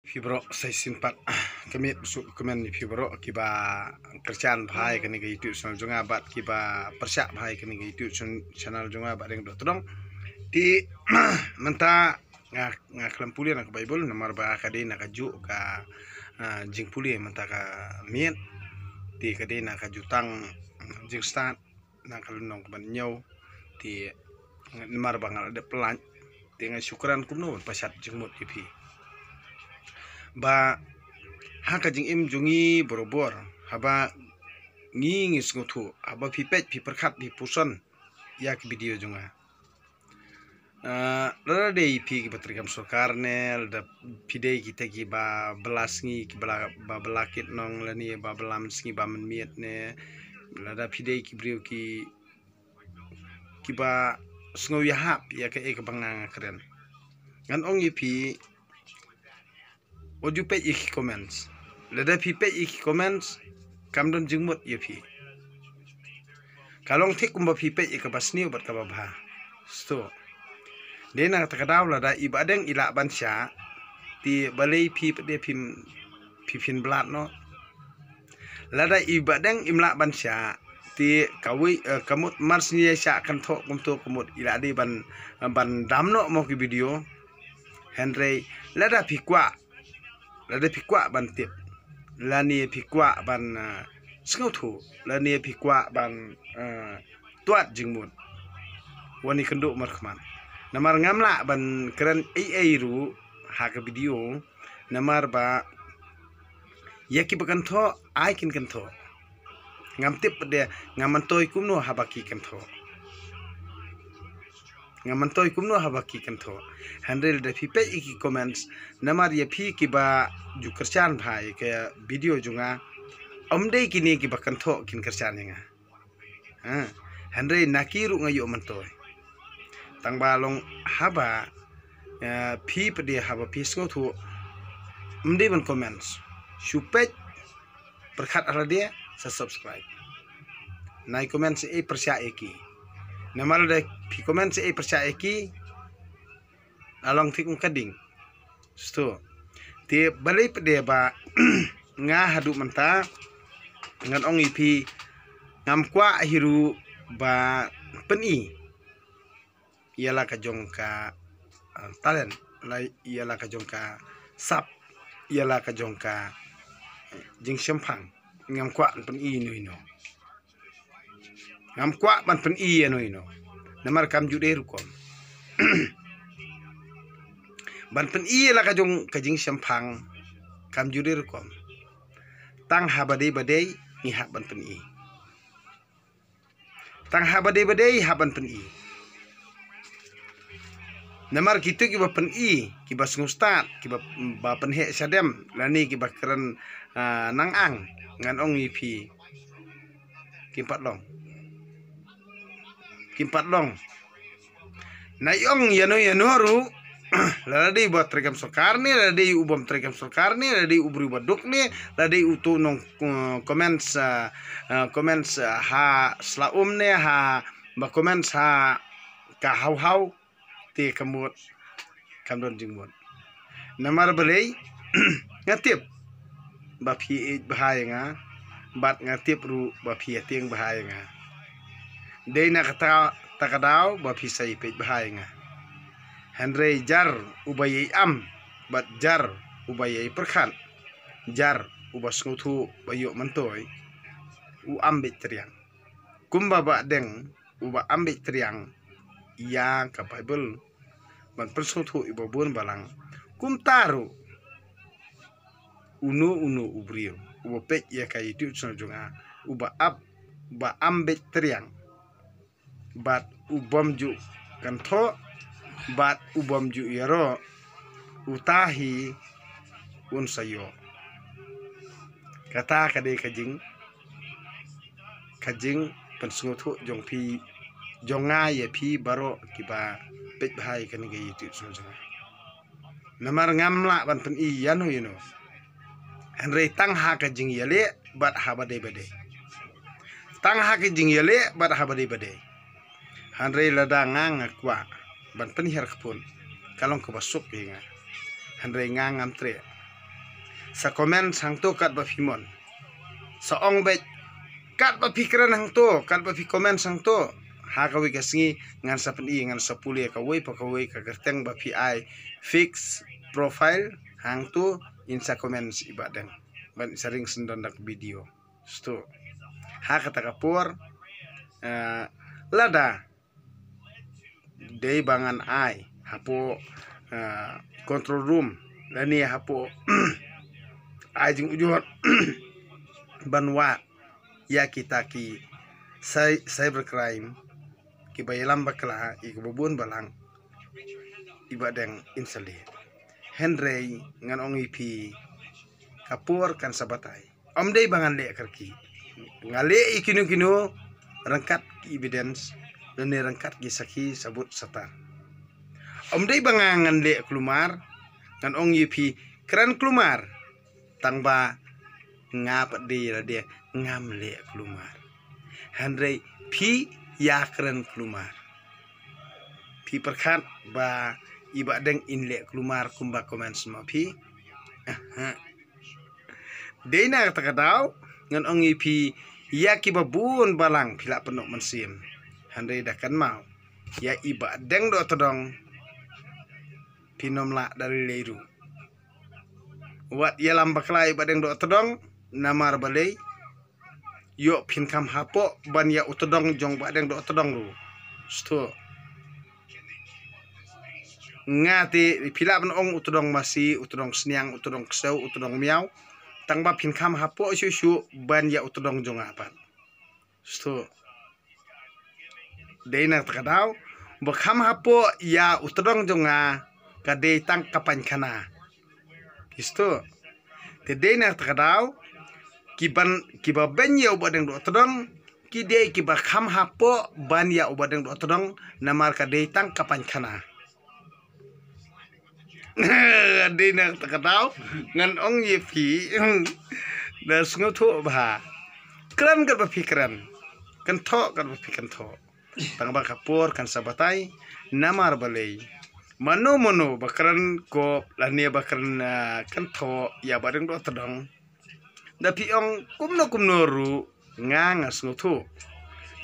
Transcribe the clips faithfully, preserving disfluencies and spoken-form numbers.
Phi baroh sa shisien pat ka miet bad ka kmen ïa phi baroh kiba kyrshan bha ïa kane ka YouTube channel jong nga bad kiba pyrshah bha ïa kane ka YouTube channel jong nga Bah Deng Dohtdong. Te mynta nga, nga khlem pule na ka Baibl namar ba ka dei na kajuh ka, ah, jingpule mynta ka miet. Te ka dei na ka jutang jingstad na ka lynnong kaba hynñiew. Te namar ba nga la dep pyllait, te nga shu kren kumno ban pashat jingmut ïa phi. Ba ha ka jingim jong ngi barabor, haba ngi, ngi sngewthuh, haba phi peit, phi pyrkhat, phi puson ïa ka video jong nga. Ah, lada dei phi kiba treikam sorkar ne, lada phi dei kita kiba bylla sngi, kiba la, ba bylla kit nong lane ba bylla mynsngi ba mynmiet ne, lada phi dei ki briew ki, kiba sngew ïahap ïa kaei kaba nga, nga kren, ngan ong ïa phi, wat ju peit ïa ki comments. Lada phi peit ïa ki comments, kam don jingmut ïa phi. Ka long thik kumba phi peit ïa kaba sniew bad kaba bha. Sto. Dei na kata ka daw lada i Bah Deng i lah ban shah, te balei phi pat de phim, phi phin blat noh. Lada i Bah Deng im lah ban shah, te kawei, eh, ka mut mar shu ïa shah kynthoh kumto ka mut i la dei ban, ban dam noh mo ki video. Hynrei lada phi kwah, lada phi kwah ban tip, lane phi kwah ban, ah, sngewthuh, lane phi kwah ban, ah, tuat jingmut, wan ïakynduh markhmat. Namar ngam lah ban kren ei ei ruh ha ka video, namar ba ïa kiba kynthoh ai kin kynthoh. Ngam tip pat de, ngam myntoi kumno haba ki kynthoh. Ngam myntoi kumno haba ki kynthoh. Hynrei lada phi peit ïa ki comments, namar ïa phi kiba ju kyrshan bha ïa ka video jong nga, ym dei kine kiba kynthoh kin kyrshan ïa nga. Ha, hynrei na ki ruh nga ïoh myntoi. Tang ba long haba, eh, phi pat de haba phi sngewthuh, ym dei ban comments. Shu peit, pyrkhat ha lade, sa subscribe. Nai comments ei pyrshah ïa ki. Namar lada phi comments ei pyrshah ïa ki, la long thik ym ka ding. Sto. Te balei pat de ba nga haduh mynta ngan ong ïa phi, ngam kwah hi ruh ba pyni ïa la ka jong ka, ah, talent, la ïa la ka jong ka sap, ïa la ka jong ka, eh, jingshemphang. Ngam kwah ban pyni ïano ïano. Ngam kwah ban pyni ïano ïano. Namar kam ju dei rukom. Ban pyni ïa la ka jong ka jingshemphang, kam ju dei rukom. Tang haba dei ba dei ngi hap ban pyni. Tang haba dei ba dei hap ban pyni. Namar kito kiba pyni, kiba sngewstad, kiba, ba pynheh shadem, lane kiba kren, ah, nang ang, ngan ong ïa phi, kim pat long. Kim pat long. Nai ong ïano ïano ruh, lada dei ba treikam sorkar ne, lada dei u bym treikam sorkar ne, lada dei u briew ba duk ne, lada dei uto u nong, eh, comments, eh, eh, comments, eh, ha sla um ne, ha ba comments ha ka haw haw, te ka mut kam don jingmut. Namar balei, nga tip ba phi ïeit bha ïa nga, bad nga tip ruh ba phi ïatieng bha ïa nga. Dei na kata, ta ka daw ba phi sa ïapeit bha ïa nga. Hynrei jar uba ïai am, bad jar uba ïai pyrkhat, jar uba sngewthuh ba ïoh myntoi, u am beit triang. Kumba Bah Deng uba am beit triang ïa ka Baibl ban pynsngewthuh ïa uba bun balang, kumta ruh uno uno u briew uba peit ïa ka YouTube channel jong nga, uba ap, uba am beit triang, bad u bym ju kynthoh, bad u bym ju ïaroh, uta hi un sa ïoh. Kata ka dei ka jing, ka jingpynsngewthuh jong phi, jong nga ïa phi baroh kiba peit bha ïa kane ka YouTube channel jong nga. Namar ngam lah ban pyni ïano ïano. Hynrei tang ha ka jingïaleh bad ha ba dei ba dei. Tang ha ka jingïaleh bad ha ba dei ba dei. Hynrei lada nga nga kwah ban pynhiar khapun, ka long kaba suk ïa nga. Hynrei nga ngam treh. Sa comment hangto katba phi mon. Sa ong beit katba phi kren hangto, katba phi comment hangto. Ha kawei ka sngi ngan sa pyni, ngan sa pule kawei pa kawei ka kyrteng ba phi ai fix profile hangto, in sa comment i Bah Deng. Ban sa ring syndon da ka video. Sto. Ha kata ka por, eh, lada dei ba ngan ai hapoh, eh, control room lane hapoh ai jingujor ban wad ïa kita ki cy-, cyber crime, kiba ïalam bakla, ïa kiba bun balang, i Bah Deng in sa leh. Hynrei ngan ong ïa phi, ka por kan sa batai. Ym dei ba ngan leh kyrkieh. Nga leh ïa kino kino ryngkat ki evidence lane ryngkat ki sakhi sabut satan. Ym dei ba nga ngan leh kulmar, ngan ong ïa phi kren kulmar. Tang ba nga pat dei lade ngam leh kulmar. Hynrei phi ïa kren kulmar. Phi pyrkhat ba i Bah Deng in leh kulmar kumba comment ma phi? Aha. Dei na kata ka daw ngan ong ïa phi, ïa kiba bun balang phi lah pynnoh mynsiem. Hynrei da kynmaw, ïa i Bah Deng Dohtdong phin ym lah da lei lei ruh. Wat ïalam bakla i Bah Deng Dohtdong, namar balei? Ïoh phin kham hapoh ban ïa u tdong jong Bah Deng Dohtdong ruh. Sto. Nga te phi lah ban ong u tdong masi, u tdong sniang, u tdong ksew, u tdong miaw. Tang ba phin kham hapoh shuh shuh ban ïa u tdong jong nga pat. Sto. Dei na kata ka daw ba kham hapoh ïa u tdong jong nga, ka dei tang ka paikhana. Sto. Te dei na kata ka daw, kiban, kiba beiñ ïa u Bah Deng Dohtdong, ki dei kiba kham hapoh ban ïa u Bah Deng Dohtdong, namar ka dei tang ka paikhana. Dei na kata ka daw ngan ong ïa phi, da sngewthuh bha. Kren katba phi kren, kynthoh katba phi kynthoh. Tang ba ka por kan sa batai, namar balei? Mano mano ba kren kop lane ba kren, ah, kynthoh ïa Bah Deng Dohtdong, da phi ong kumno kumno ruh nga nga sngewthuh.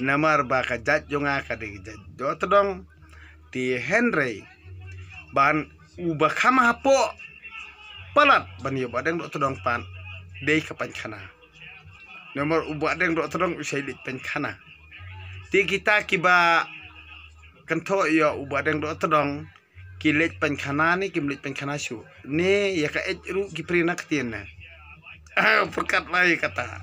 Namar ba ka jait jong nga ka dei ka jait Dohtdong. Te hynrei ban uba kham hapoh palat ban ïa u Bah Deng Dohtdong pat dei ka paikhana. Namar u Bah Deng Dohtdong u shait leit paikhana. Te kita kiba kynthoh ïa u Bah Deng Dohtdong, ki leit paikhana ne kim leit paikhana shuh, ne ïa ka eit ruh ki pyrshah na ktien ne. Pyrkhat lai kata.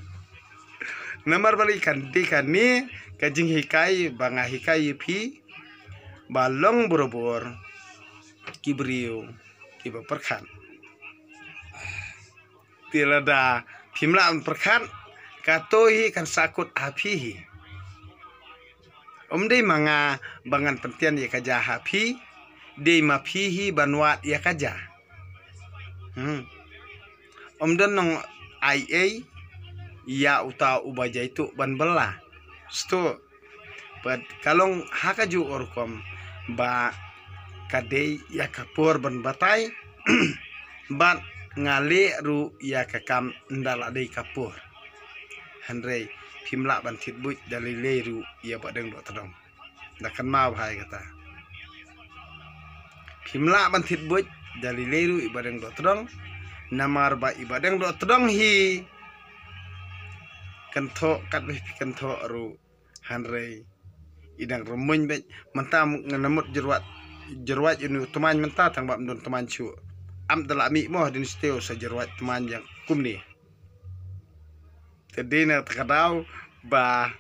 Namar balei? Kan dei kane ka jinghikai ba nga hikai ïa phi, ba long borabor ki briew kiba pyrkhat. Te lada phim lah ban pyrkhat, kato hi kan sa kut ha phi hi. Ym dei ma nga ba ngan pyntian ïa ka ja ha phi, dei ma phi hi ban wad ïa ka ja. Hmm. Ym don nong ai ei ïa uta uba jaituh ban bylla. Sto. Bad ka long ha kajuh ka rukom ba ka dei ïa ka por ban batai. Bad nga leh ruh ïa ka kam ynda la dei ka por. Hynrei phim lah ban thied buit da lei lei ruh ïa Bah Deng Dohtdong. Da kynmaw bha ïa kata. Phim lah ban thied buit da lei lei ruh ïa Bah Deng Dohtdong. Namar ba i Bah Deng Dohtdong hi kynthoh katba phi kynthoh ruh. Hynrei i dang rymmuiñ beit. Mynta ngan mut jyrwat, jyrwat ïa une u tmaiñ mynta, tang ba ym don tmaiñ shuh. Ym da lah mih mo hadien shatei sa jyrwat tmaiñ ïa kumne. Te dei na kata ka daw ba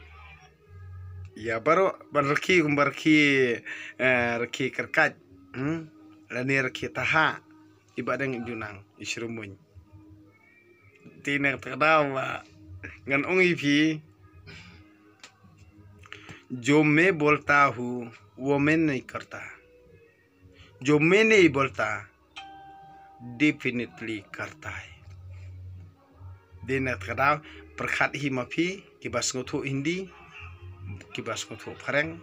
ïa baroh ban rkhie kumba rkhie, eh, rkhie kyrkhat, hmm? Lane rkhie taha, i Bah Deng i ju nang i shrymmuiñ. Te na kata ka daw ba ngan ong ïa phi, जो मैं बोलता हूँ वो मैं नहीं करता, जो मैं नहीं बोलता definitely करता है. Dei na kata ka daw, pyrkhat hi ma phi kiba sngewthuh Hindi, kiba sngewthuh Phareng.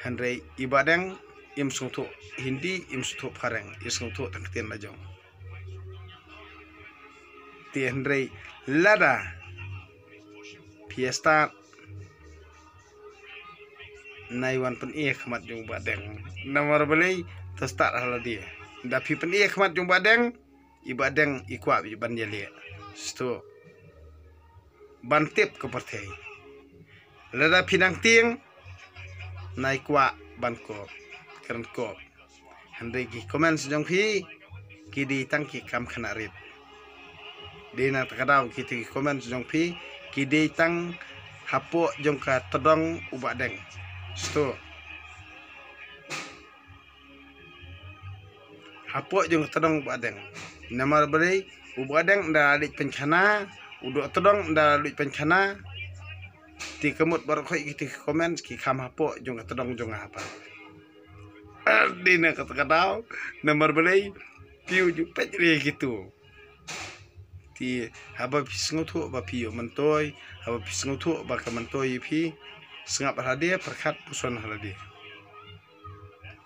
Hynrei i Bah Deng im sngewthuh Hindi, im sngewthuh Phareng, i sngewthuh tang ktien la jong. Te hynrei lada phi ïa start, nai wan pyni khmat jong u Bah Deng. Namar balei? To start ha lade. Da phi pyni khmat jong u Bah Deng, i Bah Deng i kwah ban ïaleh. Sto ban tip ka pyrthei. Lada phi nang tieng, nai kwah ban kop, kren kop. Hynrei ki comments jong phi ki dei tang ki kam khynnah rit. Dei na kata ka daw kito ki comments jong phi ki dei tang hapoh jong ka tdong u Bah Deng. Sto. Hapoh jong ka tdong u Bah Deng. Namar balei? U Bah Deng ynda la leit pynkhana, u doh tdong ynda la leit pynkhana. Te ka mut baroh khoit kito ki comments ki kham hapoh jong ka tdong jong nga pat. Dei na kata ka daw, namar balei? Phi ju peit re kito. Te haba phi sngewthuh ba phi ïoh myntoi, haba phi sngewthuh ba ka myntoi ïa phi, sngap ha lade, pyrkhat puson ha lade.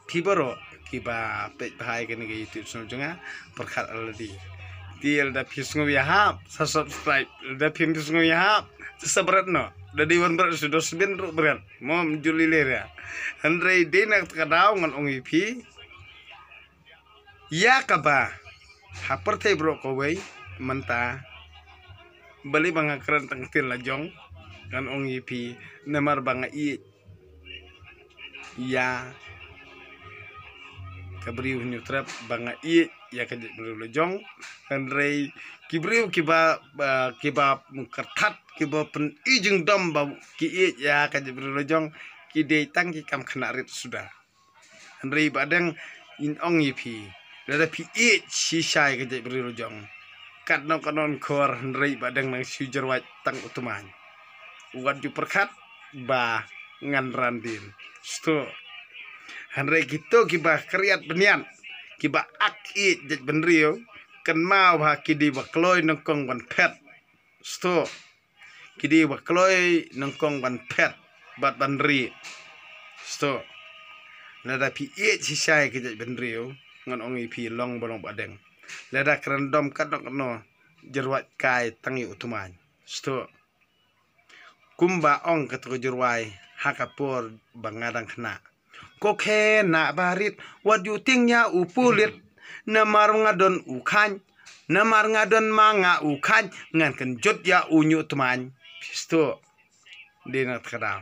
Phi baroh kiba peit bha ïa kane ka YouTube channel jong nga, pyrkhat ha lade. Te lada phi sngew ïahap, sa subscribe. Lada phi sngew ïahap, sa bret noh. Da dei wan bret sha dustbin ruh bret. Mo, ym ju lei lei re. Hynrei dei na kata ka daw ngan ong ïa phi, ïa kaba ha pyrthei baroh kawei mynta, balei ba nga kren tang ktien la jong, ngan ong ïa phi, namar ba nga ïeit ïa ka briew Hynñiewtrep, ba nga ïeit ïa ka jaitbynriew la jong. Hynrei ki briew kiba, ba, kiba kyrthat, kiba pyni jingdom ba ki ïeit ïa ka jaitbynriew la jong, ki dei tang ki kam khynnah rit suda. Hynrei Bah Deng, in ong ïa phi, lada phi ïeit shisha ïa ka jaitbynriew la jong, katno katno khor, hynrei Bah Deng nang shu jyrwai tang u tmaiñ. Wat ju pyrkhat ba ngan ran dien. Sto. Hynrei kito kiba khriat bniat, kiba ak ïeit jaitbynriew, kynmaw ba ki dei ba kloi nyngkong ban phet. Sto. Ki dei ba kloi nyngkong ban phet bad ban rieh. Sto. Lada phi ïeit shisha ïa ka jaitbynriew, ngan ong ïa phi, long ba long Bah Deng. Lada kren dom katno katno, jyrwai kai tang ïa u tmaiñ. Sto. Kumba ong kato ka jyrwai ha ka por ba nga dang khynnah. Ko khynnah barit, wat ju tieng ïa u pulit. Namar nga don u khaiñ, namar nga don ma nga u khaiñ, ngan kynjut ïa u ñiuh tmaiñ. Sto. Dei na kata ka daw.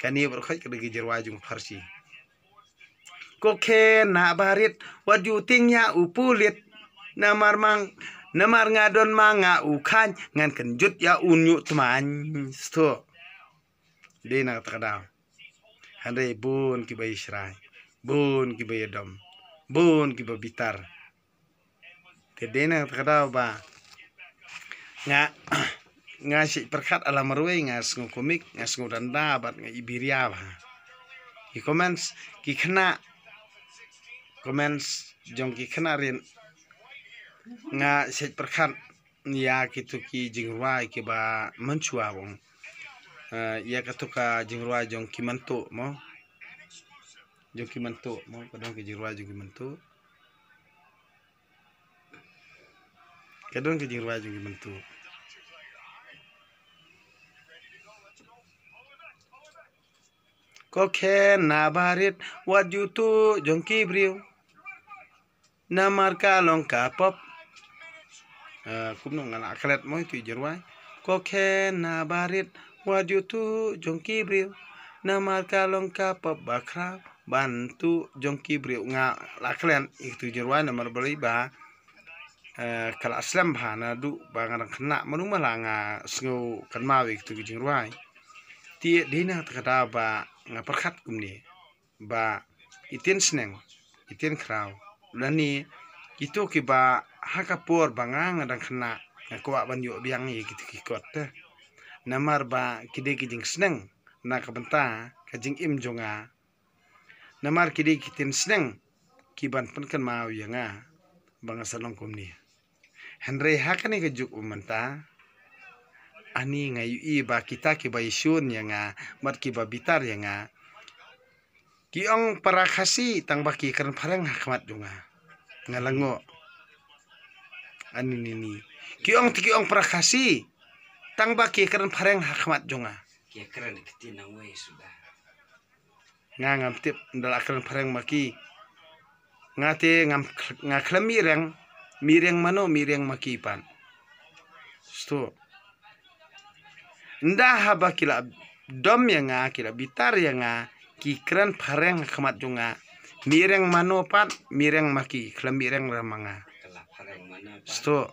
Kane baroh khoit ka dei ka jyrwai jong u Pharshi. Ko khynnah barit, wat ju tieng ïa u pulit. Namar mang, namar nga don ma nga u khaiñ, ngan kynjut ïa u ñiuh tmaiñ. Sto. Dei na kata ka daw. Hynrei bun kiba ïa shrai, bun kiba ïa dom, bun kiba bitar. Te dei na kata ka daw ba nga, nga shait pyrkhat, ala marwei nga sngew kumne, nga sngew danda bad nga i biria bha. Ki comments ki khynnah, comments jong ki khynnah rit, nga shait pyrkhat ïa kito ki jingrwai kiba mynshuwa bong. Eh, ïa kato ka jingrwai jong ki Mantoh mo. Jong ki Mantoh mo, ka don ka jingrwai jong ki Mantoh. Ka don ka jingrwai jong ki Mantoh. Ko khynnah barit, wat ju tuh jong ki briew. Namar ka long ka pop. Eh, kumno nga la klet mo ïa tu i jyrwai. Ko khynnah barit, wat ju tuh jong ki briew. Namar ka long ka pop ba khraw ban tuh jong ki briew. Nga la klet ïa tu i jyrwai namar balei ba, eh, ka la slem bha naduh ba nga dang khynnah, mano mala nga sngew kynmaw ïa tu i jyrwai. Te dei na kata ka daw ba nga pyrkhat kumne. Ba i tien sneng, i tien khraw, lane kito kiba ha ka por ba nga nga dang khynnah, nga kwah ban ïoh biang ïa kito ki kot te. Namar ba ki dei ki jingsneng na ka bynta ka jingim jong nga. Namar ki dei ki tien sneng kiban pynkynmaw ïa nga ba nga sa long kumne. Hynrei ha kane ka juk mynta, ani nga ïohi ba kita kiba ïashun ïa nga bad kiba bitar ïa nga, ki ong para Khasi tang ba ki kren phareng ha khmat jong nga. Nga la ngoh. Ani ni ni. Ki ong te ki ong para Khasi. Tang ba ki kren phareng ha khmat jong nga. Ki kren kti nang wei suda. Nga ngam tip, nda la kren phareng ma ki. Nga te ngam, nga khlem mireng, mireng mano, mireng ma ki pan. Sto. Nda haba ki la dom ïa nga, ki la bitar ïa nga, ki kren phareng ha khmat jong nga. Mireng mano pat, mireng ma ki, khlem mireng ra ma nga. Sto.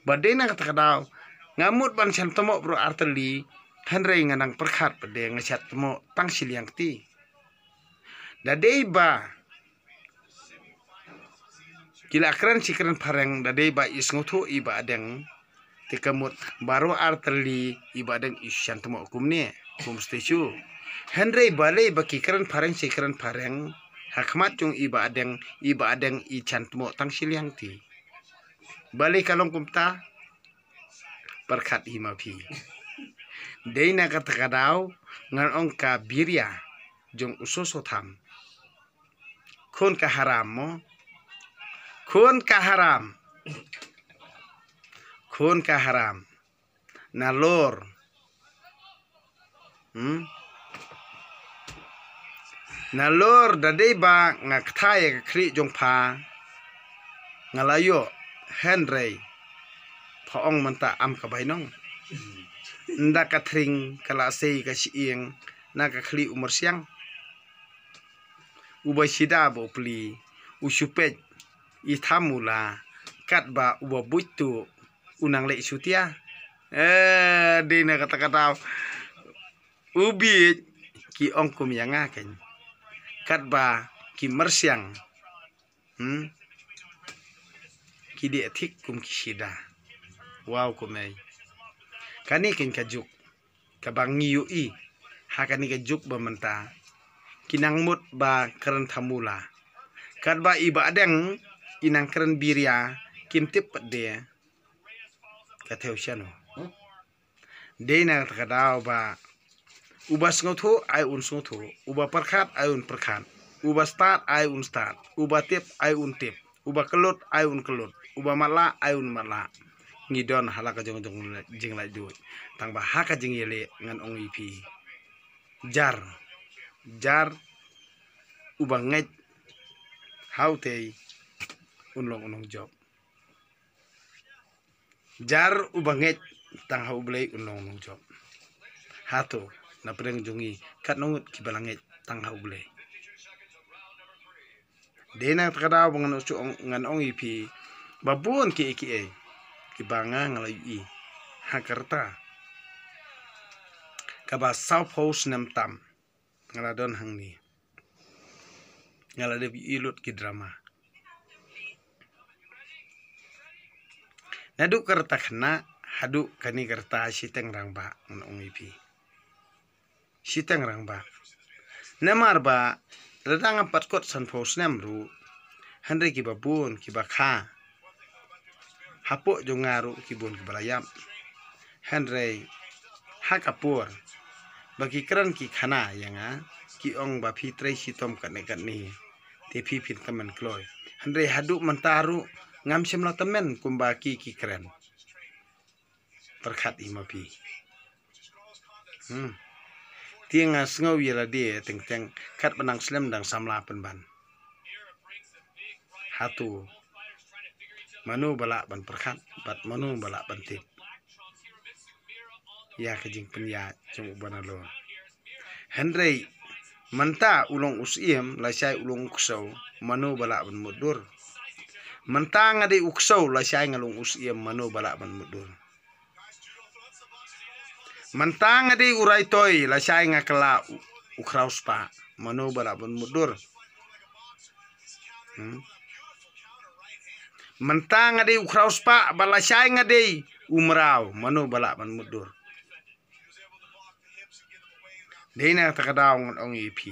Ba dei na kata ka daw, nga mut ban shantmo bro arteli, hynrei nga nang pyrkhat ba dei nga shantmo tang shiliang kti. Da dei ba ki la kren shi kren phareng, da dei ba i sngewthuh i Bah Deng. Te ka mut baroh arteli i Bah Deng i shantmo kumne, kum statue. Hynrei balei ba ki kren phareng shi kren phareng, ha khmat jong i Bah Deng, i Bah Deng i shantmo tang shiliang kti. Balei ka long kumta? Pyrkhat hi ma phi. Dei na kata ka daw, ngan ong ka biria jong u Soso Tham. Khun ka haram mo. Khun ka haram. Khun ka haram. Nalor. Hmm? Nalor da dei ba nga kthai ïa ka khlieh jong pha. Nga la ïoh hynrei pha ong mynta am ka bainong. Nda ka thring ka la sei ka shieng na ka khlieh u myrsiang. Uba shida ba u pli, u shu peit i thamula, katba uba buit tu u nang leh shutia. Eh, dei na kata ka daw. U bieit ki ong kum ïa nga kein. Katba ki myrsiang. Hmm? Ki dei thik kum ki shida. Wow, kumei. Kane kein ka juk kaba ngi ïohi ha kane ka juk ba mynta. Ki nang mut ba kren thamula. Katba i Bah Deng i nang kren biria, kim tip pat de. Ka thew shano. Dei na kata ka daw ba uba sngewthuh ai un sngewthuh, uba pyrkhat ai un pyrkhat, uba stad ai un stad, uba tip ai un tip, uba kyllut ai un kyllut, uba matlah ai un matlah. Ngi don ha la ka jong jong jinglaitluid. Tang ba ha ka jingïaleh ngan ong ïa phi. Jar, jar, uba ngeit ha utei un long u nongjop. Jar uba ngeit tang ha U Blei un long u nongjop. Hato na pdeng jong ngi katno ngut kiba la ngeit tang ha U Blei? Dei na kata ka daw ba ngan ong, ngan ong ïa phi ba bun kiei kiei kiba nga nga la ïohi ha ka rta kaba sawphew snem tam nga la don hangne. Nga la dep ïohi lut ki drama. Naduh ka rta khynnah haduh kane ka rta shiteng rangbah, ngan ong ïa phi. Shiteng rangbah. Namar ba lada ngam pat kot sanphew snem ruh, hynrei kiba bun kiba kha hapoh jong nga ruh ki bun kiba la ïap. Hynrei ha ka por ba ki kren ki khana ïa nga, ki ong ba phi trei shitom katne katne, te phi phin tymmen kloi. Hynrei haduh mynta ruh ngam shym la tymmen kumba ki ki kren. Pyrkhat ïa ma phi. Hmm. Te nga sngew ïa lade teng teng katba nang slem dang samla pynban. Hato mano ba lah ban pyrkhat bad mano ba lah ban tip ïa ka jingpynïaid jong u Bah Nalor? Hynrei mynta u long u syiem, lashai u long u ksew, mano ba lah ban mutdur? Mynta nga dei u ksew, lashai nga long u syiem, mano ba lah ban mutdur? Mynta nga dei u raitoi, lashai nga kylla u, u khraw spah, mano ba lah ban mutdur? Hmm? Mynta nga dei u khraw spah, bad lashai nga dei u mraw, mano ba lah ban mutdur? Dei na kata ka daw ngan ong ïa phi.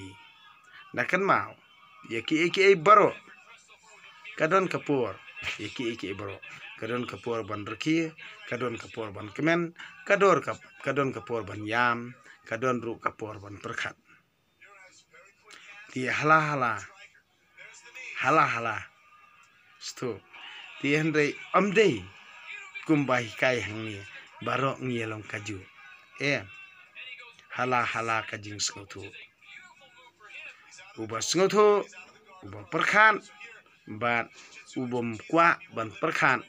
Da kynmaw ïa kiei kiei baroh ka don ka por. Ïa kiei kiei baroh ka don ka por ban rkhie, ka don ka por ban kmen, ka don ka, ka don ka por ban ïam, ka don ruh ka por ban pyrkhat. Te hala hala, hala hala, sto, te Hynrei ym dei kumba hikai hangne, baroh ngi ïa long kajuh. Eh, hala hala ka jingsngewthuh. Uba sngewthuh, uba pyrkhat, bad uba ym kwah ban pyrkhat,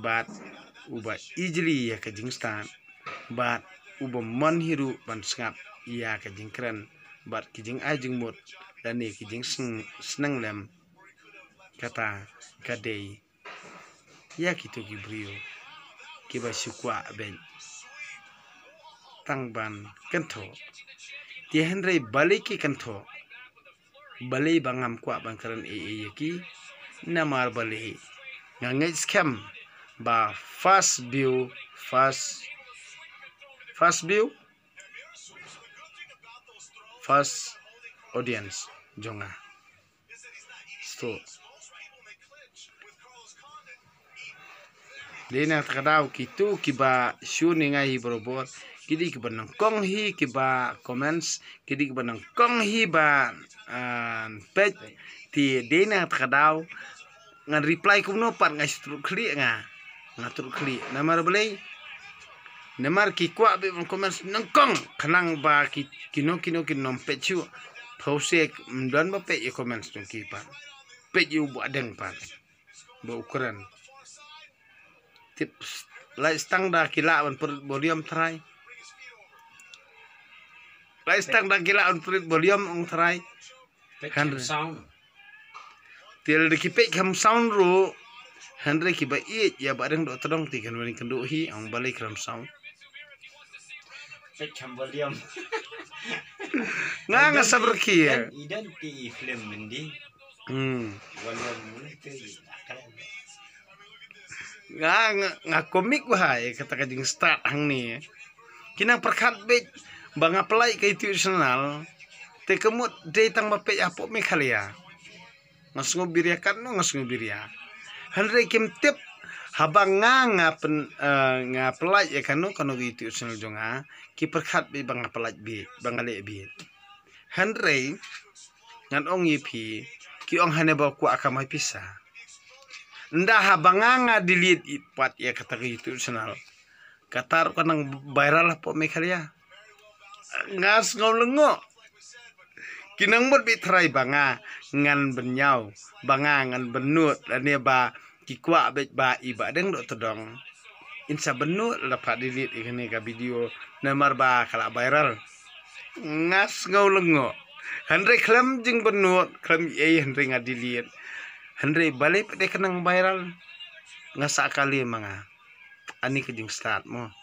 bad uba ijli ïa ka jingstad, bad uba mon hi ruh ban sngap ïa ka jingkren bad ki jingai jingmut lane ki jingsneng lem, kata ka dei ïa kito ki briew kiba shu kwah beit tang ban kynthoh. Te hynrei balei ki kynthoh? Balei ba ngam kwah ban kren ei ei ïa ki? Namar balei? Nga ngeit skhem ba first view, first, first view, first audience jong nga. Sto. Dei na kata ka daw kito kiba shu ning ai hi barabor, ki dei kiba nyngkong hi kiba comments, ki dei kiba nyngkong hi ba, ah, peit. Te dei na kata ka daw ngan reply kumno pat nga shu truk khlieh nga. Nga truk khlieh. Namar balei? Namar ki kwah beit ban comment nyngkong khnang ba ki, kino kino kin ym peit shuh. Pause, ym don ba peit ïa comment jong ki pat. Peit ïa u Bahdeng pat ba u kren. Tip, lai stang da ki lah ban pyrshah volume trai. Lai stang da ki lah ban pyrshah volume ong trai. Peit kham sound. Te lada ki peit kham sound ruh, hynrei kiba ïeit ïa Bahdeng Dohtdong te kan wan kynduh hi, ong balei kham sound. Peit kham volume. Nga nga sabar ki. Idan, idan ti i film mindi. Hmm. Volume mindi tu i akal. Nga, nga, nga komik wahai kata ka jingstad hangne. Ki nang pyrkhat beit ba nga pynlait ka YouTube channel. Te ka mut dei tang ba peit hapoh Meghalaya. Nga sngewbha ïa kano, nga sngewbha ïa. Hynrei kim tip haba nga, nga pyn, eh, nga pynlait ïa kano kano ka YouTube channel jong nga, ki pyrkhat beit ba nga pynlait beit, ba nga leh beit. Hynrei ngan ong ïa phi, ki ong hane ba kwah kamai pisa. Ynda haba nga nga delete pat ïa kata ka YouTube channel, kata ruh ka nang viral hapoh Meghalaya. Nga sngew lyngngoh. Ki nang mut beit trai ba nga ngan bynñiaw, ba nga ngan bynnud, lane ba ki kwah beit ba i Bahdeng Dohtdong in sa bynnud lada phah delete ïa kane ka video namar ba ka la viral. Nga sngew lyngngoh. Hynrei khlem jingbynnud, khlem ei, hynrei nga delete. Hynrei balei pat dei ka nang viral? Nga sa kali ma nga. Ani ka jingstad mo.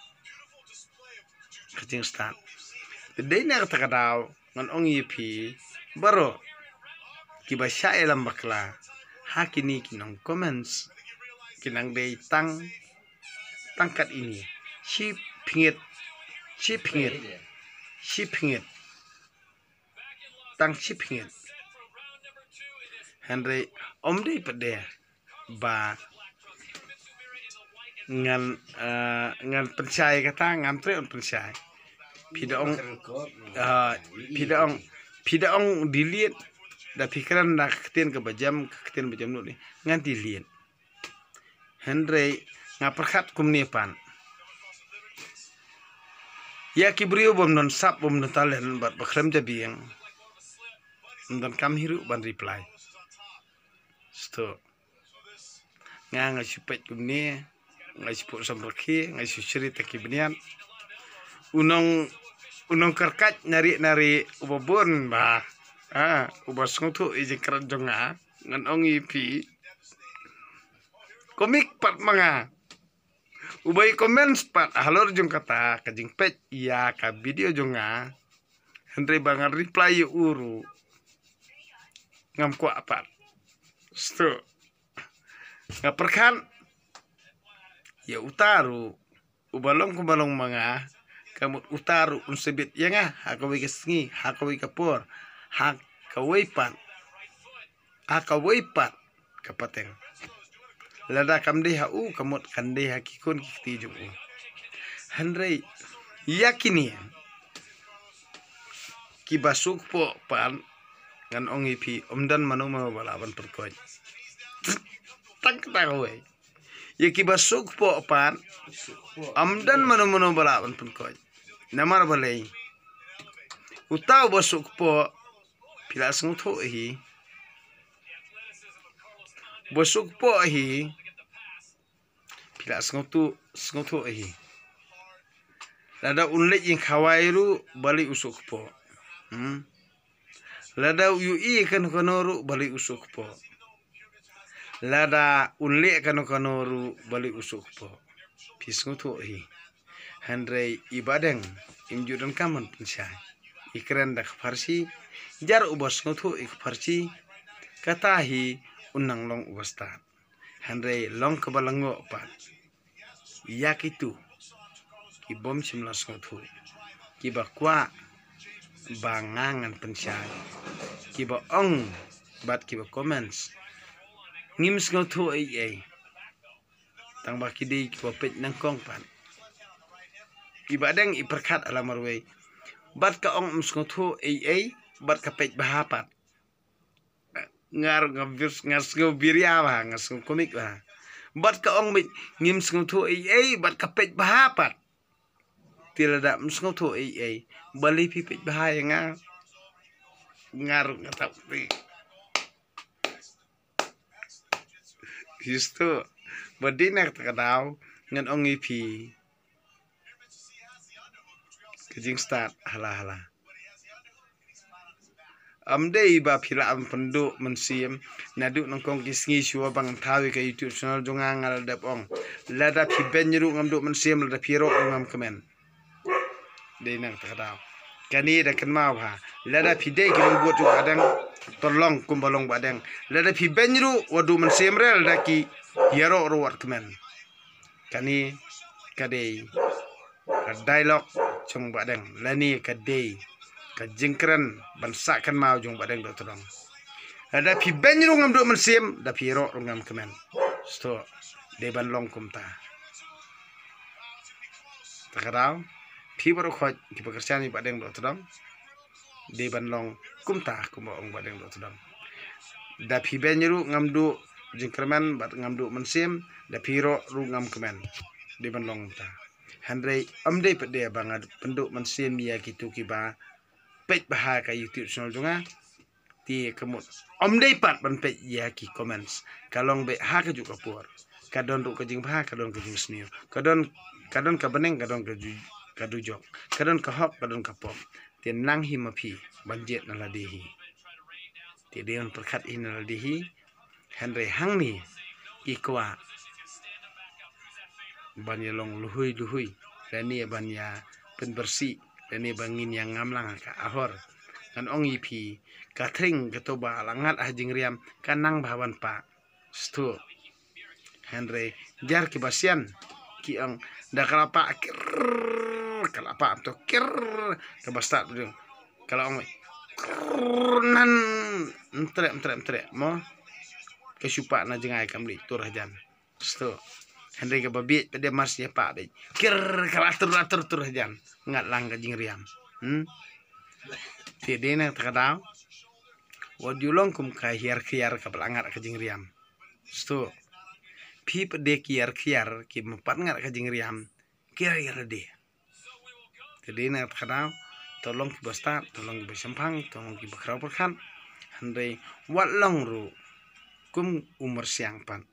Ka jingstad. Te dei na kata ka daw ngan ong ïa phi baroh kiba shah ïalam bakla ha kine ki nong comments, ki nang dei tang, tang kat ine, shiphew ngut, shiphew ngut, shiphew ngut, tang shiphew ngut. Hynrei ym dei pat de ba ngan, eh, ngan pynshai kata, ngam treh ban pynshai. Phi da ong, eh, phi da ong, phi da ong delete, da phi kren da ka ktien kaba jem, ka ktien ba jem lut ni, ngan delete. Hynrei nga pyrkhat kumne pat. Ïa ki briew bym don sap, bym don talent, bad ba khlem jabieng, ym don kam hi ruh ban reply. Sto. Nga nga shu peit kumne, nga shu put samrkhie, nga shu shri ta ki bniat. U nong, u nongkyrkhat nari nari uba bun ba. Ah, uba sngewthuh ïa jingkren jong nga, ngan ong ïa phi. Komik pat ma nga. Uba ïa comments pat halor jong kata ka jingpeit ïa ka video jong nga. Hynrei ba ngan reply ïa u ruh ngam kwah pat. Sto. Nga pyrkhat ïa uta ruh uba long kumba long ma nga, ka mut uta ruh un sa bit ïa nga ha kawei ka sngi, ha kawei ka por, ha kawei pat, ha kawei pat ka pateng. Lada kam dei ha u, ka mut kan dei ha ki khun ki kti jong u. Hynrei ïa kine kiba suk po pat, ngan ong ïa phi, ym don mano mano ba lah ban pyrkhat. Tang kata kawei. Ïa kiba suk poh pat, ym don mano mano ba lah ban pynkoit. Namar balei? Uta uba suk poh, phi la sngewthuh hi. Uba suk poh hi, phi la sngewthuh, sngewthuh hi. Lada un leit ïing khawai ruh, balei u suk poh? Hmm? Lada u ïohi kano kano ruh, balei u suk poh? Lada un leh kano kano ruh, balei u suk poh? Phi sngewthuh hi. Hynrei i Bahdeng, im ju donkam ban pynshai. I kren da ka pharshi, jar uba sngewthuh ïa ka pharshi, kata hi un nang long uba stad. Hynrei long kaba lyngngoh pat ïa kitu ki bym shym la sngewthuh, kiba kwah ba nga ngan pynshai, kiba ong bad kiba comments, ngim sngewthuh ei ei. Tang ba ki dei kiba peit nyngkong pat. I Bahdeng i pyrkhat ha la marwei. Bad ka ong ym sngewthuh ei ei, bad ka peit bha pat. Nga ruh nga bir, nga sngew biria bha, nga sngew komik bha. Bad ka ong beit ngim sngewthuh ei ei, bad ka peit bha pat. Te lada ym sngewthuh ei ei, balei phi peit bha ïa nga? Nga ruh nga tap ti. Histo, ba dei na kata ka daw ngan ong ïa phi. Ka jingstad hala hala. Ym dei ba phi lah ban pynduh mynsiem, naduh nyngkong ki sngi shuwa ba ngan thaw ïa ka YouTube channel jong nga, nga la dep ong. Lada phi beiñ ruh ngam duh mynsiem, lada phi ïaroh ruh ngam kmen. Dei na kata ka daw. Kane da kynmaw bha. Lada phi dei ki nongbud jong Bahdeng, to long kumba long Bahdeng. Lada phi beiñ ruh wat duh mynsiem re, lada ki ïaroh ruh wat kmen. Kane ka dei ka dialogue jong Bahdeng, lane ka dei ka jingkren ban sah kynmaw jong Bahdeng Dohtdong. Lada phi beiñ ruh ngam duh mynsiem, da phi ïaroh ruh ngam kmen. Sto, dei ban long kumta. Ta ka daw, phi baroh khoit kiba kyrshan ïa Bahdeng Dohtdong, dei ban long kumta kumba ong Bahdeng Dohtdong. Da phi beiñ ruh ngam duh jingkyrmen bad ngam duh mynsiem, da phi ïaroh ruh ngam kmen. Dei ban long kumta. Hynrei ym dei pat de ba nga pynduh mynsiem ïa kitu kiba peit bha ka YouTube channel jong nga. Te ka mut ym dei pat ban peit ïa ki comments. Ka long beit ha kajuh ka por. Ka don ruh ka jingbha, ka don ka jingsniew. Ka don, ka don ka bneng, ka don ka ju-, ka dujok. Ka don ka hok, ka don ka pop. Te nang hi ma phi ban jied na lade hi. Te dei ban pyrkhat hi na lade hi. Hynrei hangne ki kwah ban ïa long luhui luhui, lane ban ïa pynbyrsi, lane ban ngin ïa ngam lang ha ka ahor. Ngan ong ïa phi, ka thring kato ba la ngat ha jingriam ka nang bha ban pah. Sto. Hynrei jar kiba sian ki ong da ka la pah kir, ka la pah to kir, kaba stad bdung. Ka la ong kir nan, mtrek mtrek mtrek mo. Ka shu pah na jngai kam dei tur hajan. Sto. Hynrei kaba bieit pat de mar shu ïa pah bieit. Kir ka la tur la tur tur hajan. Ngat lang ka jingriam. Hmm. Te dei na kata ka daw. Wat ju long kum ka hiar khiar kaba la ngat ka jingriam. Sto. Phi pat de ki hiar khiar kiba ym pat ngat ka jingriam. Kiar ïa lade. Te dei na kata ka daw, to long kiba stad, to long kiba shemphang, to long kiba khraw pyrkhat. Hynrei wat long ruh kum u myrsiang pat.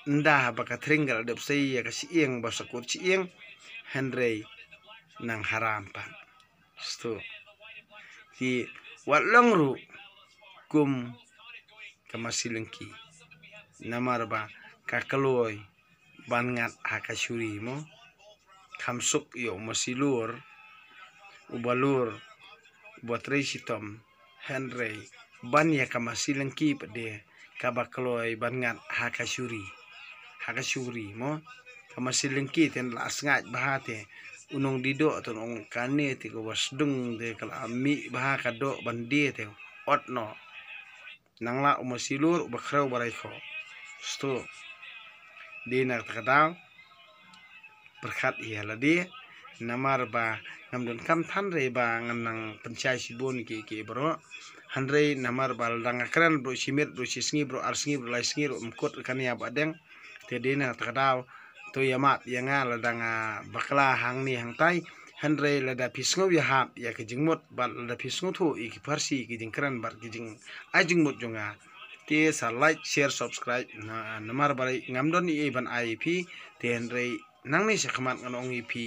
Ynda ba ka thring ka la dep sei ïa ka shyieng ba sa kut shyieng, hynrei nang haram pat. Sto. Te wat long ruh kum ka masi lyngki. Namar ba ka kloi ban ngat ha ka shuri mo. Kham suk ïa u masi lur, u balur, u batrei shitom, hynrei ban ïa ka masi lyngki pat de kaba kloi ban ngat ha ka shuri. Ha ka shuri mo. Ka masi lyngki te la sngaid bha te u nongdie doh te u ong kane te ka wasdung te ka la mih bha ka doh ban die te ot noh. Nang la u masi lur uba khrew ba rai kho. Sto. Dei na kata ka daw. Pyrkhat ïa lade. Namar ba ngam donkam than re ba ngan nang pynshai shibun ki ki baroh. Hynrei namar ba la dang kren baroh shi miet, baroh shi sngi, baroh ar sngi, baroh lai sngi, baroh ym kut kane ïa Bahdeng. Te dei na kata ka daw, to ïa map ïa nga lada nga bakla hangne hangtai, hynrei lada phi sngew ïahap ïa ka jingmut bad lada phi sngewthuh ïa ki pharshi ki jingkren bad ki jingai jingmut jong nga, te sa like, share, subscribe. Na, namar balei ngam don ei ei ban ai ïa phi, te hynrei nangne shakhmat ngan ong ïa phi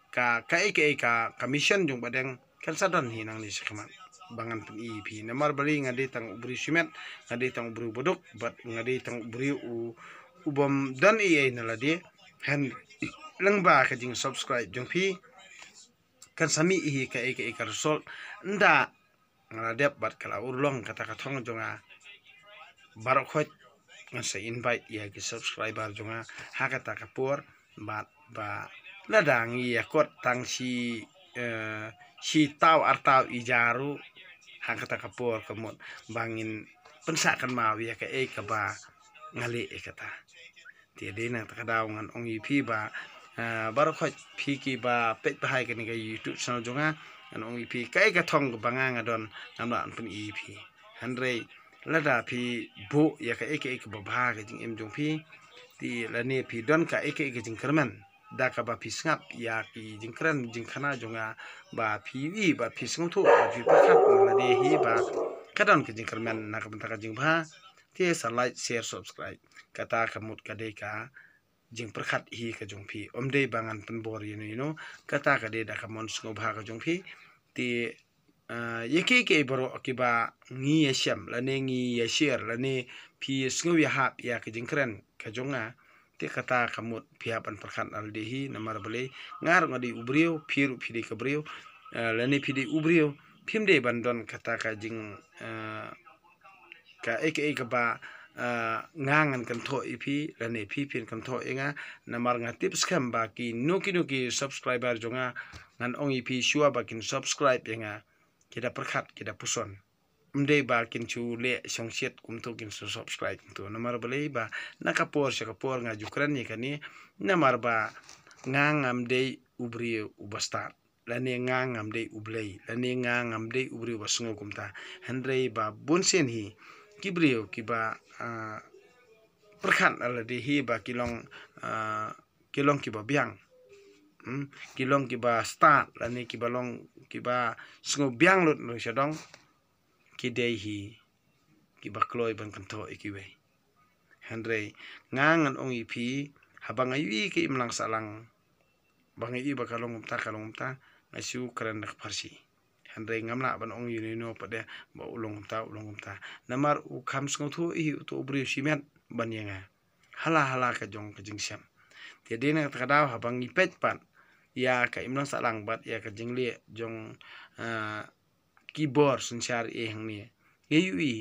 ka, kaei kaei ka, ka mission jong Bah Deng kan sa don hi nangne shakhmat ba ngan pyni ïa phi. Namar balei nga dei tang u briew shimet, nga dei tang u briew baduk bad nga dei tang u briew u, u bym don ei ei na lade. Hynrei lyngba ka jingsubscribe jong phi kan sa mih hi kaei kaei ka result. Ynda nga la dep bad ka la urlong kata ka thong jong nga, baroh khoit ngan sa invite ïa ki subscriber jong nga ha kata ka por. Bad ba lada ngi ïa kot tang shi, eh, shi taw ar taw i jaru, ha kata ka por ka mut ba ngin pynsah kynmaw ïa kaei kaba nga leh ïa kata. Te dei na kata ka daw ngan ong ïa phi ba, ah, baroh khoit phi kiba peit bha ïa kane ka YouTube channel jong nga, ngan ong ïa phi kaei ka thong kaba nga nga don, ngam lah ban pyni ïa phi. Hynrei lada phi buh ïa kaei kaei kaba bha ka jingim jong phi, te lane phi don kaei kaei ka jingkyrmen da kaba phi sngap ïa ki jingkren jingkhana jong nga, ba phi ïohi, ba phi sngewthuh, ba phi pyrkhat na lade hi ba ka don ka jingkyrmen na ka bynta ka jingbha, te sa like, share, subscribe. Kata ka mut ka dei ka jingpyrkhat hi ka jong phi. Ym dei ba ngan pynbor ïano ïano, kata ka dei da ka mon sngewbha ka jong phi. Te, ah, ïa kiei kiei baroh kiba ngi ïa shem lane ngi ïa share lane phi sngew ïahap ïa ka jingkren ka jong nga, te kata ka mut phi hap ban pyrkhat na lade hi. Namar balei, nga ruh nga dei u briew, phi ruh phi dei ka briew, eh, lane phi dei u briew, phim dei ban don kata ka jing, eh, kaei kaei kaba, ah, nga ngan kynthoh ïa phi lane phi phin kynthoh ïa nga. Namar nga tip skhem ba kino kino ki subscriber jong nga, ngan ong ïa phi shuwa ba kin subscribe ïa nga, ki da pyrkhat, ki da puson. Ym dei ba kin shu leh shongshit kumto, kin shu subscribe kumto. Namar balei, ba na ka por sha ka por nga ju kren ïa kane, namar ba nga ngam dei u briew uba stad, lane nga ngam dei u Blei, lane nga ngam dei u briew ba sngew kumta. Hynrei ba bun sien hi ki briew kiba, ah, pyrkhat na lade hi ba ki long, ah, ki long kiba biang. Hmm? Ki long kiba stad lane kiba long kiba sngew biang lut nong shadong, ki dei hi kiba kloi ban kynthoh ïa kiwei. Hynrei nga ngan ong ïa phi, haba nga ïohi ka imlang sahlang, ba nga ïohi ba ka long kumta, ka long kumta, nga shu kren da ka pharshi. Hynrei ngam lah ban ong ïano ïano pat de ba u long kumta, u long kumta. Namar u kham sngewthuh hi uto u briew shimet ban ïa nga hala hala ka jong ka jingshem. Te dei na kata ka daw, haba ngi peit pat ïa ka imlang sahlang bad ïa ka jingleh jong, ah, ki bor synshar ei hangne, ngi ïohi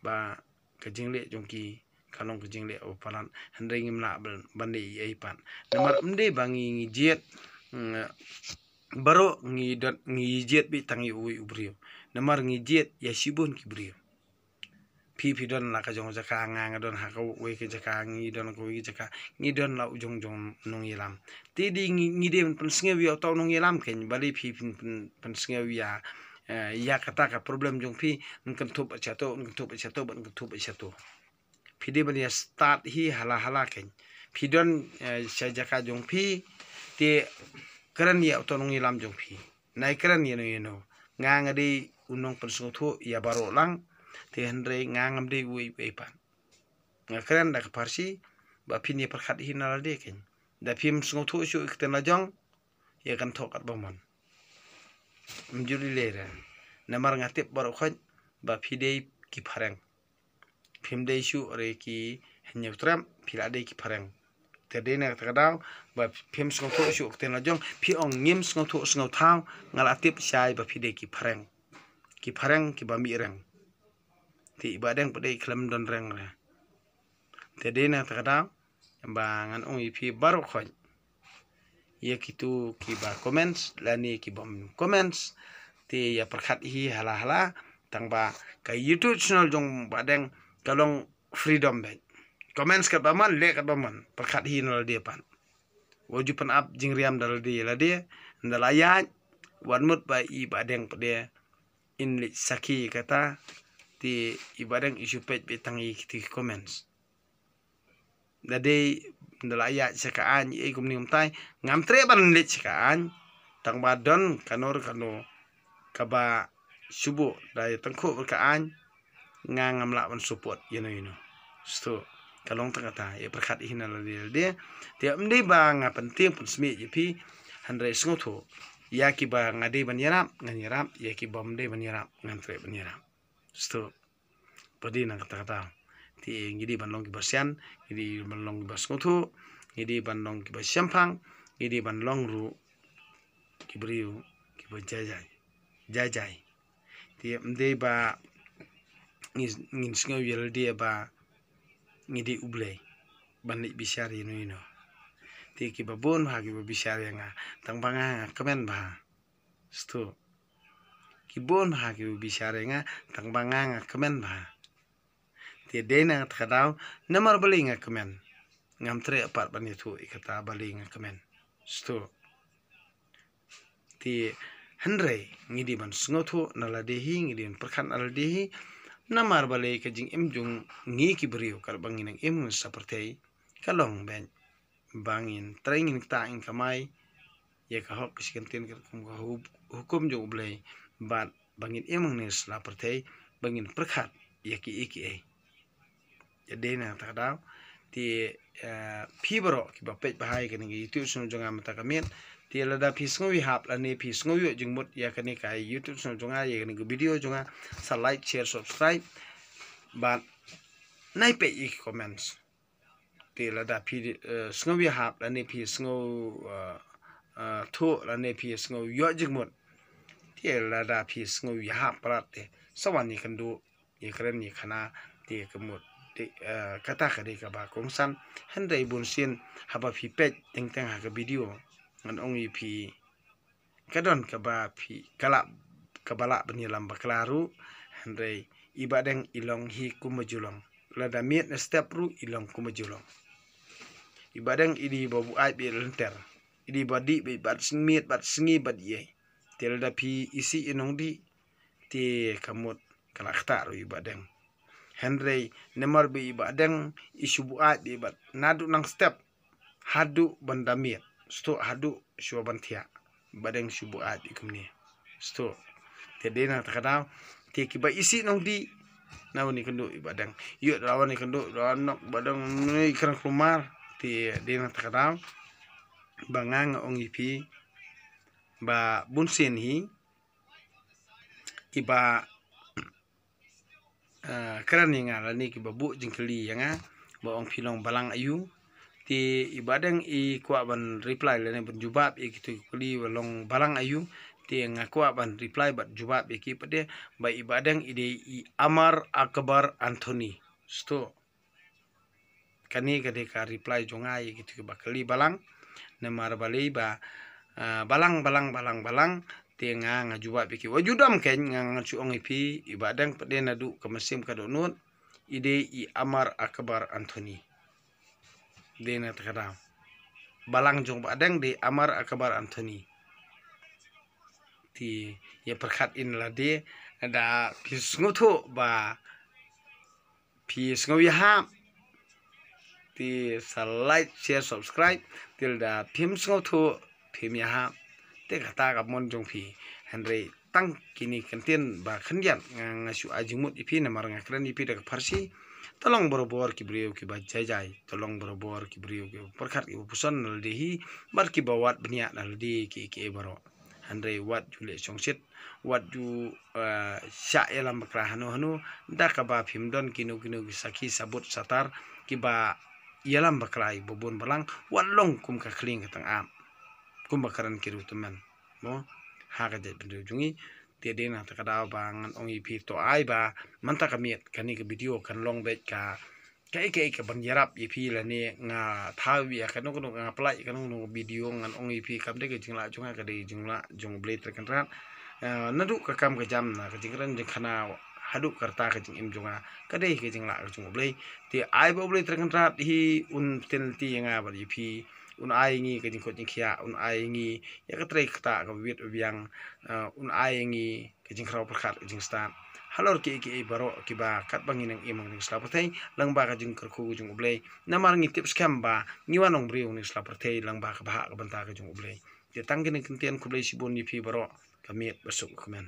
ba ka jingleh jong ki ka long ka jingleh ba palat, hynrei ngim lah ban, ban leh ei ei pat. Namar ym dei ba ngi, ngi jied, mm, baroh ngi don, ngi jied beit tang ïa uwei u briew. Namar ngi jied ïa shibun ki briew. Phi, phi don la ka jong jaka, nga, nga don ha kawei ka jaka, ngi don kawei ka jaka, ngi don la u jong jong nongïalam. Te dei ngi, ngi dei ban pynsngew ïa uto u nongïalam kein, balei phi phin, phin, pynsngew ïa, eh, ïa kata ka problem jong phi, ngan kynthup bad shato, ngan kynthup bad shato, bad ngan kynthup bad shato. Phi dei ban ïa stad hi hala hala kein. Phi don, eh, sha jaka jong phi, te kren ïa uto u nongïalam jong phi. Nai kren ïano ïano. Nga nga dei u nongpynsngewthuh ïa baroh lang. Te hynrei nga ngam dei uwei uwei pat. Nga kren da ka pharshi ba phin ïa pyrkhat hi na lade kein. Da phim sngewthuh shuh ïa ka ktien la jong, ïa kynthoh katba mon. Ym ju lei lei re. Namar nga tip baroh khoit ba phi dei ki phareng. Phim dei shuh re ki Hynñiewtrep, phi la dei ki phareng. Te dei na kata ka daw ba phim sngewthuh shuh ktien la jong, phi ong ngim sngewthuh sngewthaw, nga la tip shai ba phi dei ki phareng. Ki phareng kiba mih reng. Te i Bah Deng pat dei khlem don reng re. Te dei na kata ka daw ba ngan ong ïa phi baroh khoit, ïa kito kiba comments lane kibym comments, te ïa pyrkhat hi hala hala, tang ba ka YouTube channel jong Bah Deng ka long freedom beit. Comments katba mon, leh katba mon, pyrkhat hi na lade pat. Wat ju pynap jingriam da lade ïa lade, ynda la ïaid, wat mut ba i Bah Deng pat de in leit sakhi kata, te i Bah Deng i shu peit beit tang ïa kito ki comments. da dei da la ïaid sha ka aiñ ei kumne kumtai, ngam treh ban leit sha ka aiñ. Tang ba don kano kano kaba shu buh da ïatangkhuh bad ka aiñ, nga ngam lah ban support ïano ïano. Sdang ka long tang kata, ïa pyrkhat hi na lade lade. Te ym dei ba nga pyntieng pynsmit ïa phi, hynrei sngewthuh, ïa kiba nga dei ban ïarap ngan ïarap, ïa kiba ym dei ban ïarap ngan treh ban ïarap. Sdang. Phi dei na kata kata. Te ngi dei ban long kiba sian, ngi dei ban long kiba sngewthuh, ngi dei ban long kiba shemphang, ngi dei ban long ruh ki briew kiba jai jai. Jai jai. Te ym dei ba ngin, ngin sngew ïa lade ba ngi dei U Blei ban leit bishar ïano ïano. Te kiba bun bha kiba bishar ïa nga, tang ba nga nga kmen bha. Sdang. Ki bun bha kiba bishar ïa nga, tang ba nga nga kmen bha. Te dei na kata ka daw, namar balei nga kmen? Ngam treh pat ban ïathuh ïa kata balei nga kmen. Sdang. Te hynrei ngi dei ban sngewthuh na lade hi, ngi dei ban pyrkhat na lade hi. Namar balei ka jingim jong ngi ki briew, katba ngi nang im ngi sa pyrthei, ka long beit ba ngin trei ngin ktah ngin kamai ïa ka hok ka shi kyntien katkum ka hu-, hukum jong U Blei, bad ba ngin im hangne sla pyrthei ba ngin pyrkhat ïa kiei kiei. Ïa dei na kata ka daw. Te, eh, phi baroh kiba peit bha ïa kane ka YouTube channel jong nga mynta ka miet, te lada phi sngew ïahap lane phi sngew ïoh jingmut ïa kane ka YouTube channel jong nga, ïa kane ka video jong nga, sa like, share, subscribe bad nai peit ïa ki comments. Te lada phi, eh, sngew ïahap lane phi sngew, eh, eh, thuh lane phi sngew ïoh jingmut, te lada phi sngew ïahap palat, te sa wan ïakynduh, ïakren ïakhana, te ka mut, te, eh, kata ka dei kaba kongsan. Hynrei bunsien haba phi peit teng teng ha ka video, ngan ong ïa phi, ka don kaba phi, ka lah, kaba lah ban ïalam bakla ruh, hynrei i Bahdeng i long hi kum ba ju long. Lada miet na step ruh i long kum ba ju long. I Bahdeng i dei ba buaid bad lynter, i dei ba dih bad, bad miet bad sngi bad ïei. Te lada phi isih i nongdih, te ka mut ka la ktah ruh i Bahdeng. Hynrei namar ba i Bahdeng i shu buaid bad, naduh nang step haduh ban da miet, sdang, haduh shuwa ban thiah, i Bahdeng shu buaid i kumne. Sdang. Te dei na kata ka daw, te kiba isih nongdih, na wan ïakynduh i Bahdeng. Ïoh da la wan ïakynduh, da la nok Bahdeng, ne i kren kulmar. Te dei na kata ka daw ba nga nga ong ïa phi ba bunsien hi kiba, eh, kren ïa nga lane kiba buh jingkylli ïa nga ba ong phi long balang aïu. Te i Bahdeng i kwah ban reply lane ban jubab ïa kito ki kylli ba long balang aïu. Te nga kwah ban reply bad jubab ïa ki pat de ba i Bahdeng i dei i Amar Akbar Anthony. Sdang. Kane ka dei ka reply jong nga ïa kito kiba kylli balang. Namar balei ba, ah, balang, balang, balang, balang. Te nga nga jubab ïa ki. Wat ju dom kein, nga ngan shu ong ïa phi, i Bahdeng pat de naduh ka mynsiem ka dohnud, i dei i Amar Akbar Anthony. Dei na kata ka daw. Balang jong Bahdeng dei Amar Akbar Anthony. Te ïa pyrkhat in lade, da phi sngewthuh ba phi sngew ïahap, te sa like, share, subscribe. Te lada phim sngewthuh, phim ïahap, te kata ka mon jong phi. Hynrei tang kine ki kyntien ba khyndiat nga, nga shu ai jingmut ïa phi namar nga kren ïa phi da ka Pharsi. To long barabor ki briew kiba jai jai, to long barabor ki briew kiba pyrkhat kiba puson na lade hi, bad kiba wad bniah na lade kiei kiei baroh. Hynrei wat ju leh shongshit, wat ju, eh, shah ïalam bakla hano hano, da kaba phim don kino kino ki sakhi sabut satar kiba ïalam bakla ïa ba bun balang, wat long kum ka khlieng ka tang ap, kumba kren ki riewtymmen tymmen mo ha ka jaitbynriew jong ngi. Te dei na kata ka daw ba ngan ong ïa phi, to ai ba mynta ka miet kane ka video kan long beit ka kaei kaei kaban ïarap ïa phi lane nga thaw ïa kano kano, nga pynlait ïa kano kano ka video, ngan ong ïa phi kam dei ka jinglah jong nga, ka dei ka jinglah jong U Blei Trai Kynrad. Eh, naduh ka kam ka jam, na ka jingkren jingkhana haduh ka rta ka jingim jong nga, ka dei ka jinglah ka jong U Blei. Te ai ba U Blei Trai Kynrad hi un pynlynti ïa nga bad ïa phi, un ai ïa ngi ka jingkoit jingkhiah, un ai ïa ngi ïa ka trei ka ktah kaba bit ba biang, eh, un ai ïa ngi ka jingkhraw pyrkhat ka jingstad. halor kiei kiei baroh kiba katba ngi nang im ha kane ka sla pyrthei lyngba ka jingkyrkhu ka jong U Blei. Namar ngi tip skhem ba ngi wan long briew ha kane ka sla pyrthei lyngba ka bhah ka bynta ka jong U Blei. Te tang kine ki kyntien, khublei shibun ïa phi baroh, ka miet ba suk kmen.